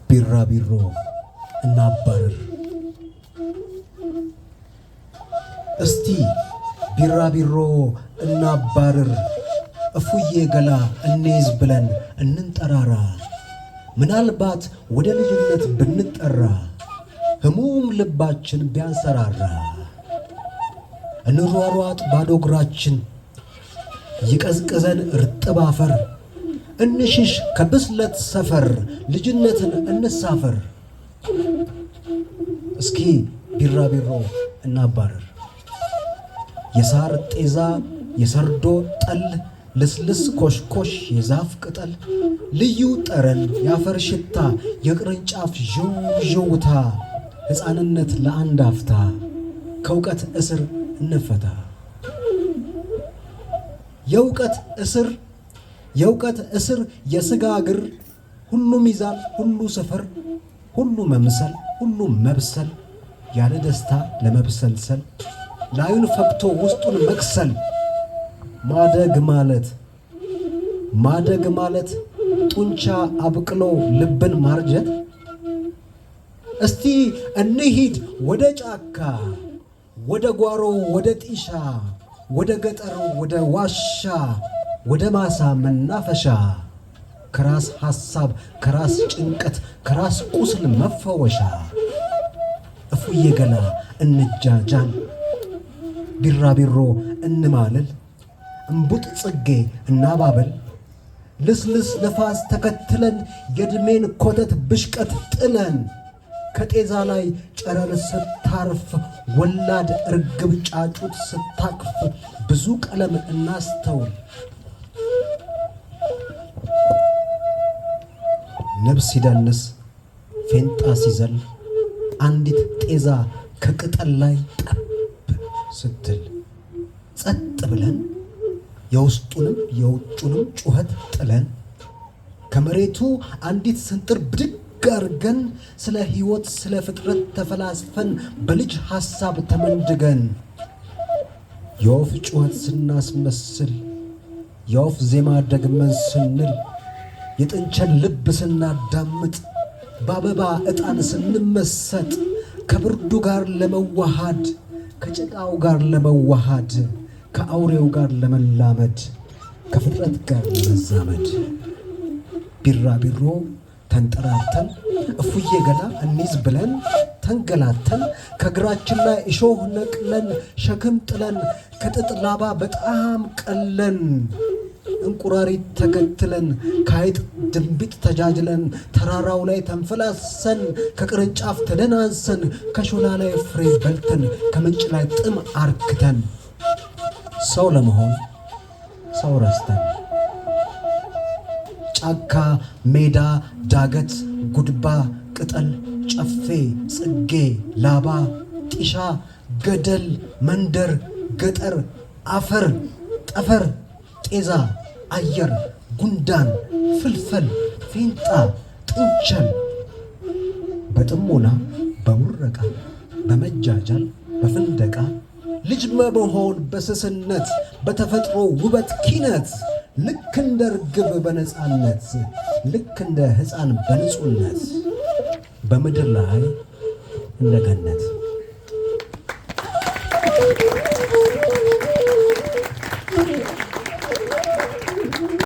ቢራቢሮ እናባርር። እስቲ ቢራቢሮ እናባርር፣ እፉዬ ገላ እንይዝ ብለን እንንጠራራ። ምናልባት ወደ ልጅነት ብንጠራ፣ ህሙም ልባችን ቢያንሰራራ፣ እንሯሯጥ ባዶ እግራችን፣ ይቀዝቅዘን እርጥብ አፈር፣ እንሽሽ ከብስለት ሰፈር፣ ልጅነትን እንሳፈር። እስኪ ቢራቢሮ እናባርር። የሳር ጤዛ፣ የሰርዶ ጠል፣ ልስልስ ኮሽኮሽ የዛፍ ቅጠል፣ ልዩ ጠረን፣ የአፈር ሽታ፣ የቅርንጫፍ ዥውዥውታ፣ ሕፃንነት ለአንድ አፍታ፣ ከእውቀት እስር እንፈታ። የእውቀት እስር፣ የእውቀት እስር፣ የስጋ እግር፣ ሁሉ ሚዛን፣ ሁሉ ስፍር፣ ሁሉ መምሰል፣ ሁሉ መብሰል፣ ያለ ደስታ ለመብሰልሰል፣ ላዩን ፈክቶ ውስጡን መክሰል። ማደግ ማለት፣ ማደግ ማለት ጡንቻ አብቅሎ ልብን ማርጀት። እስቲ እንሂድ ወደ ጫካ፣ ወደ ጓሮ፣ ወደ ጢሻ፣ ወደ ገጠር፣ ወደ ዋሻ፣ ወደ ማሳ መናፈሻ፣ ከራስ ሐሳብ፣ ከራስ ጭንቀት፣ ከራስ ቁስል መፈወሻ። እፉዬ ገላ እንጃጃል፣ ቢራቢሮ እንማልል፣ እምቡጥ ጽጌ እናባብል፣ ልስልስ ነፋስ ተከትለን፣ የዕድሜን ኮተት ብሽቀት ጥለን፣ ከጤዛ ላይ ጨረር ስታርፍ፣ ወላድ እርግብ ጫጩት ስታቅፍ፣ ብዙ ቀለም እናስተውል። ንብ ሲደንስ፣ ፌንጣ ሲዘል፣ አንዲት ጤዛ ከቅጠል ላይ ጠብ ስትል፣ ጸጥ ብለን የውስጡንም የውጩንም ጩኸት ጥለን፣ ከመሬቱ አንዲት ስንጥር ብድግ አርገን፣ ስለ ሕይወት ስለ ፍጥረት ተፈላስፈን፣ በልጅ ሐሳብ ተመንድገን፣ የወፍ ጩኸት ስናስመስል፣ የወፍ ዜማ ደግመን ስንል፣ የጥንቸል ልብ ስናዳምጥ፣ በአበባ ዕጣን ስንመሰጥ፣ ከብርዱ ጋር ለመዋሃድ፣ ከጭቃው ጋር ለመዋሃድ፣ ከአውሬው ጋር ለመላመድ፣ ከፍጥረት ጋር ለመዛመድ፣ ቢራቢሮ ተንጠራርተን፣ እፉዬ ገላ እንይዝ ብለን ተንገላተን፣ ከእግራችን ላይ እሾህ ነቅለን፣ ሸክም ጥለን፣ ከጥጥ ላባ በጣም ቀለን፣ እንቁራሪት ተከትለን፣ ከአይጥ ድንቢጥ ተጃጅለን፣ ተራራው ላይ ተንፈላሰን፣ ከቅርንጫፍ ተደናንሰን፣ ከሾላ ላይ ፍሬ በልተን፣ ከምንጭ ላይ ጥም አርክተን፣ ሰው ለመሆን ሰው ረስተን፣ ጫካ፣ ሜዳ፣ ዳገት፣ ጉድባ፣ ቅጠል፣ ጨፌ፣ ጽጌ፣ ላባ፣ ጢሻ፣ ገደል፣ መንደር፣ ገጠር፣ አፈር፣ ጠፈር፣ ጤዛ፣ አየር፣ ጉንዳን፣ ፍልፈል፣ ፌንጣ፣ ጥንቸል፣ በጥሞና፣ በቡረቃ፣ በመጃጃል፣ በፍንደቃ፣ ልጅ መሆን በስስነት፣ በተፈጥሮ ውበት ኪነት፣ ልክ እንደ ርግብ በነፃነት፣ ልክ እንደ ሕፃን በንጹህነት፣ በምድር ላይ እንደ ገነት።